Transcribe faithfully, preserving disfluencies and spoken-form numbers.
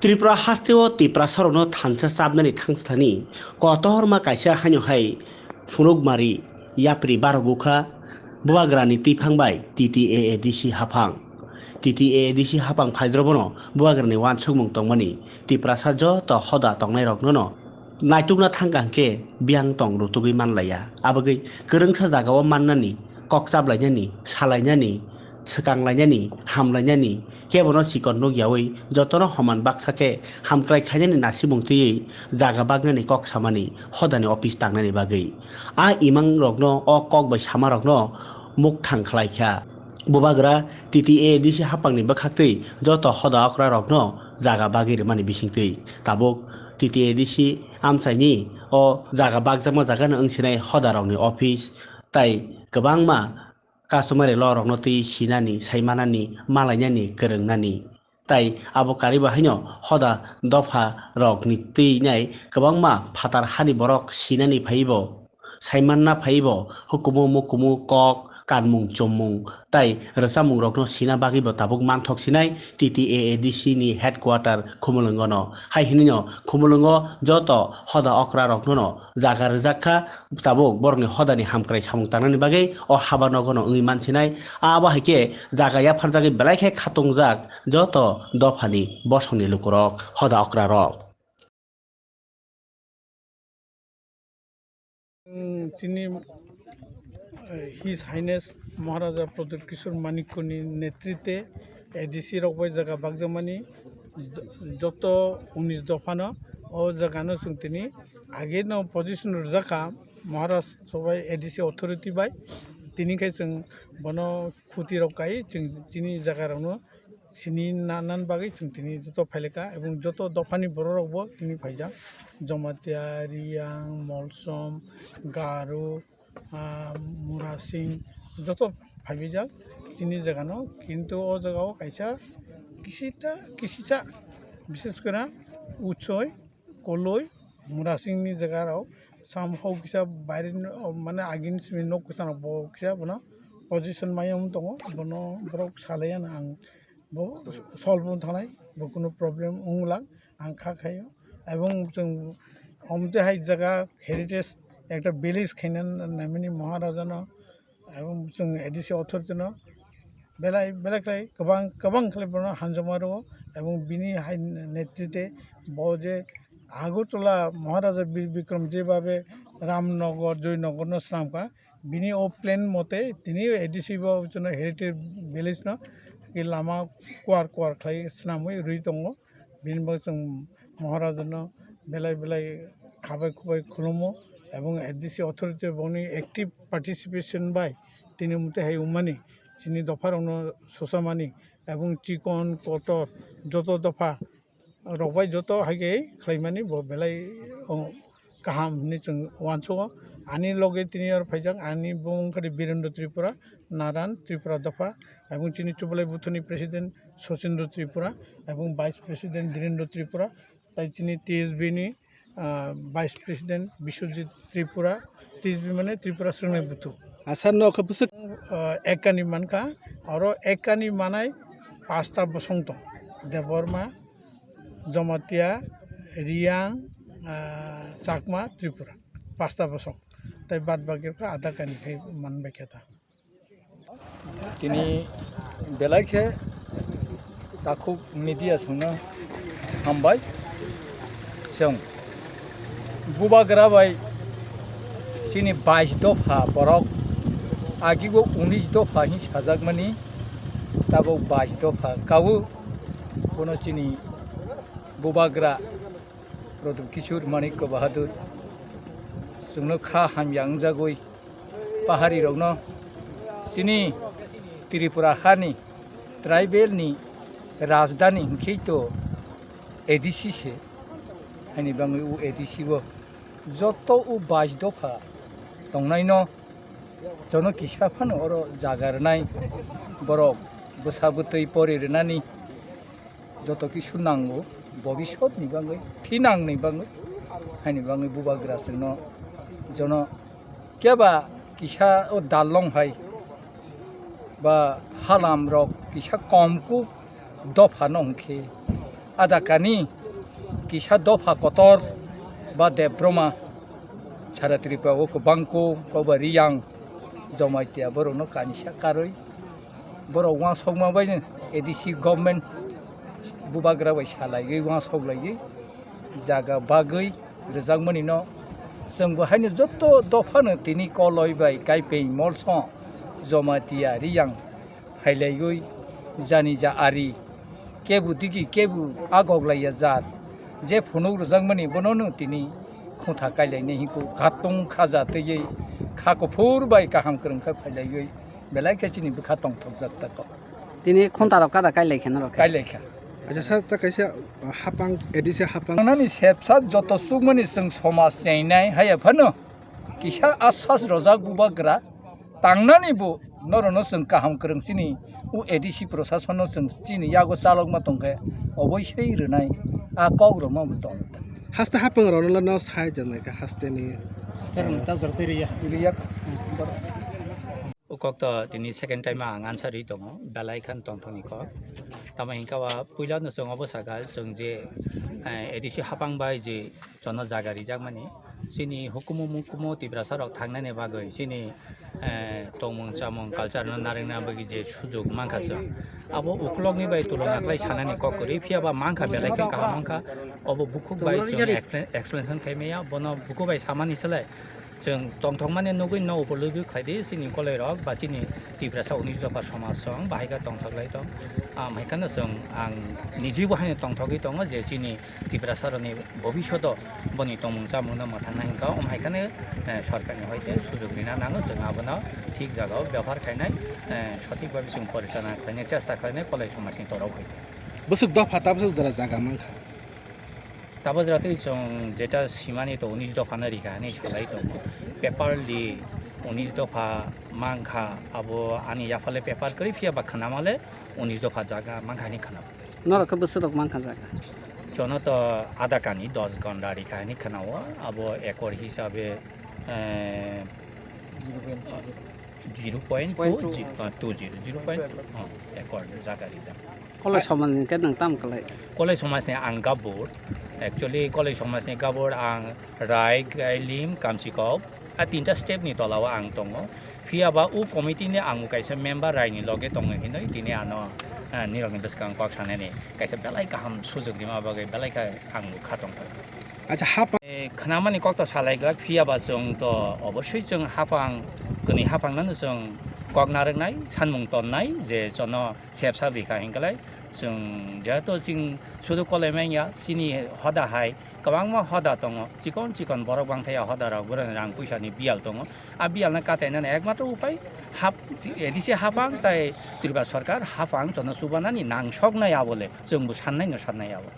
Tripura hasteo Tiprasarokno thansa chapnani thangsa thani kotorma kaisa haino hai phunukmari yapri barok bukha Bubagrani twiphang bai T T A A D C haphang. T T A A D C haphang phaidrobono Bubagrani uansukmung tongmani Tiprasa joto hoda tongnairoknono naitukna thangkha hwnkhe biyang tong rutugwi manlaiya. Abagwi kwrwngsa jagao mannani, kok chaplainani, salainani, swkanglainani, hamlainani, kebono chikon nukyawi jotono homan baksa khe hamkrai khainani nasimung twiwi jaga baknani kok samani hodani office tangnani bagwi. A imangrokno o kok bai samarokno mukthang khlaikha. Bubagra T T A D C haphangni bwkhaktwi joto hoda okrarokno jaga bagwi rwmani bisingtwi tabuk T T A D C amchaini o jaga bakjakma jagano wngsinai hodarokni office tai kwbangma customary law rokno twi sinani, saimanani, malainani, kwrwngnani. Tai abo karwi bo haino hoda dopha rokni twi nai kwbangma phatar hani borok sinani phaibo, saimanna phaibo, hukumu mukumu kok, kanmung chommung, tai rwchapmung rokno sina bagwi bo tabuk manthok sinai T T A A D C ni headquarter Khumulwngo no. Hai hinwi no Khumulwngo joto hoda okra rokno no jaga rwjak kha, tabuk borokni hodani hamkrai samung tangnani bagwi o haba nogo no wngwi mansinai. Abo hai khe jaga yapharjagwi belai khe khatungjak joto dophani bosongni lukurok, hoda okrarok. Chini, eh, His Highness Maharaja Pradyut Kishore Manikyani netritwe A D C rok bai jaga bakjakmani joto unis dophano o jagano chwng tini ageno position rwjak kha Maharaj sobai A D C authority bai. Tini khai chwng bono khuti rok kai chwng chini jaga rokno sini na-, nan bagwi chwng tini joto phaileka ebong joto dophani borok rok bo tini phaijak Jamatia, Riyang, Molsom, Garo, ah, Murasing joto phaibijak chini jagano, kintu o jagao kaisa kisita, kisisa, bishes kore Uchoi, Koloi, Murasingni jagarao somehow kisa baireni, mane agini simi nok kwchangno bo kisa bono position maya wng tongo, bono borok salaiya ang bo solve wng thangnai, bo kunu problem wng lang, ang kha khaio. Ebong chwng omte hai jaga heritage ekta village khaina naimani Maharajano, ebong chwng A D C authority no belai belai khlai kwbang kwbang khlai bono hamjakma rwo, ebong bini hai netritwe bo je Agartala Maharaja Bir Bikram jebhabe Ramnagar, Joynagar no swnamkha, bini o plan mote tini A D C bo chwngno heritage village no lama kuar kuar khlai swnamwi rwi tongo. Bini bagwi chwng Maharajano belai belai khabai khubai khulumo, ebong A D C authority boni active participation bai tini mwtai hai wngmani chini dopharokno susamani ebong chikon kotor joto dopha rok bai joto hai khe khlaimani bo belai, o, kaham hinwi chwng uansugo. Ani loge tini oro phaijak, ani bumung khe Birendra Tripura, Naran Tripura dopha, ebong chini Chubalai Buthuni President Sochindra Tripura, ebong Vice President Dhirendra Tripura, tai chini T S B ni, ah, Vice President Biswajit Tripura, T S B mane Tripura Swngnai Buthu. Asar no khe bwswk. Ah, ekani mankha, oro ekani manai pasta bosong tong, Debbarma, Jamatia, Riyang, ah, Chakma, Tripura, pasta bosong. Tai bad baki khe ada kani khai manbai khe ta. Tini belai khe takhuk media songno hambai. Chwng bubagra bai chini bais dopha borok agibo unis dopha hin sajakmani, tabuk bais dopha kawo. Bono chini bubagra Pradyut Kishore Manikya Bahadur chwngno kha hamya wngjagwi paharirokno chini Tripura hani tribal ni rajdhani hinkhe to A D C se, haini bangwi o A D C o joto o bais dopha tongnaino jono kisa phano oro jaga rwnai borok bwsa bwtwi pori rwnani joto kisu nango, bobisot ni bagwi, thinang ni bagwi, haini bagwi bubagra chwngno jono keba kisa o dalong hai ba halam rok kisa kom kuk dopha no hwnkhe Ada kani kisa dopha kotor ba Debbroma sara Tripura o kwbangko koba Riyang Jamatia borokno kanisa karwi borok uansukma bai A D C government bubagra bai salaiwi uansuk laiwi jaga bagwi rwjakmani no chwng bo haino joto dophano tini Koloi bai Kaipeng Molsong Jamatia Riyang phailaiwi jani ja ari kebu digi kebu a goglaiya jat je phunuk rwjakmani bono no tini khungtha kailainai hinku khatung khaja twiwi kha kuphur bai kaham kwrwng khe phailaiwi belai khe chini bwkha tongthokjak tako. Tini khunta rok kada kailai khe norok khe? Kailai kha. Acha sir, ta kaisa, uh, hapang, A D C hapang. Nani sepsa joto chukmani chwng somaj chengnai haya phano kisa asas rojak bubagra tangnani bo norokno chwng kaham kwrwng chini o A D C prosason no chwng chini yago chalokma tongkhe oboisoi rwnai a kok rokma bo tong. Haste hapang rokno lano sai janai kha haste ni. Haste rokno ta jor twi riya. Riya. O kok to tini second time ang answer ri tongo, belai khan tongthokni kok. Tamo hingka ba puila no chwng obo saka chwng je, eh, A D C hapang bai je jono jaga rijakmani. Chini hukumu mukumu Tiprasa rok thangnani bagwi chini, eh, tongmung chamung culture no narwkna bagwi je sujok mankha chwng. Abo ukulokni bai tulona khlai sanani kok kwrwi, phiya ba mankha belai khe kaham mankha. Obo bukhuk bai chwng expla-, explanation khai maya, bono bukhuk bai samani slai. Chwng tongthokmani nugwi no upologwi khlai di, chini koloi rok ba chini Tiprasa unis dopha somaj song bahai khe tongthok lai tong. Am hai kheno chwng ang niji bo haino tongthogwi tongo je chini Tiprasa rokni bobishoto boni tongmung chamung no mwthangna hinkha, om hai kheno, eh, sorkarni hoite sujok rina nango, chwng abono thik jagao byaphar khainai, eh, sothik bhabe chwng porichalona khlainai chesta khlainai koloi somajni torok hoite. Bwswk dopha ta bwswk jora jaga mankha. Tabok jora twi chwng jeta simani to unis dopha no rikha hinwi salai tongo. Paper li unis dopha mankha, abo ani yaphale paper kwrwi phiya ba khwnamale unis dopha jaga mankha hinwi khwnao. Norok khe bwswk rok mankha jaga? Chono to ada kani dos gonda rikha hinwi khwnao, abo ekor hisabe, eh, zero point two, zero point two, zero point two, oh, ekor jaga rijak. Kolai somajni khe nwng tamo kwlai? Kolai somajni ang gabur, actually kolai somajni gabur ang Rai, Gailim, Kamchikok, a tinta step ni tola o ang tongo. Phiya ba o committee ni ang kaisa member Rai ni loge tongo hinwi tini ano, ah, nirok ni bwskang kok sanani kaisa belai kaham sujok rima bagwi belai kha ang kha tongthok. Acha, hapang. Eh, khwnamani kok to salai glak, phiya ba chwng to obosoi chwng hapang, kwnwi hapang nano chwng kok narwknai, sanmung tonnai, je chono sepsa bikha hinkalai, chwng jehetu chwng sudu kolai manya, chini hoda hai kwbangma hoda tongo, chikon chikon borok bangthaya hoda rok, borok rang puisa ni biyal tongo, a biyal no katai nani ekmatro upai hap, A D C hapang tai Tripura sorkar hapang chono chubanani nangsoknai abole, chwng bo sannai no sannai abo.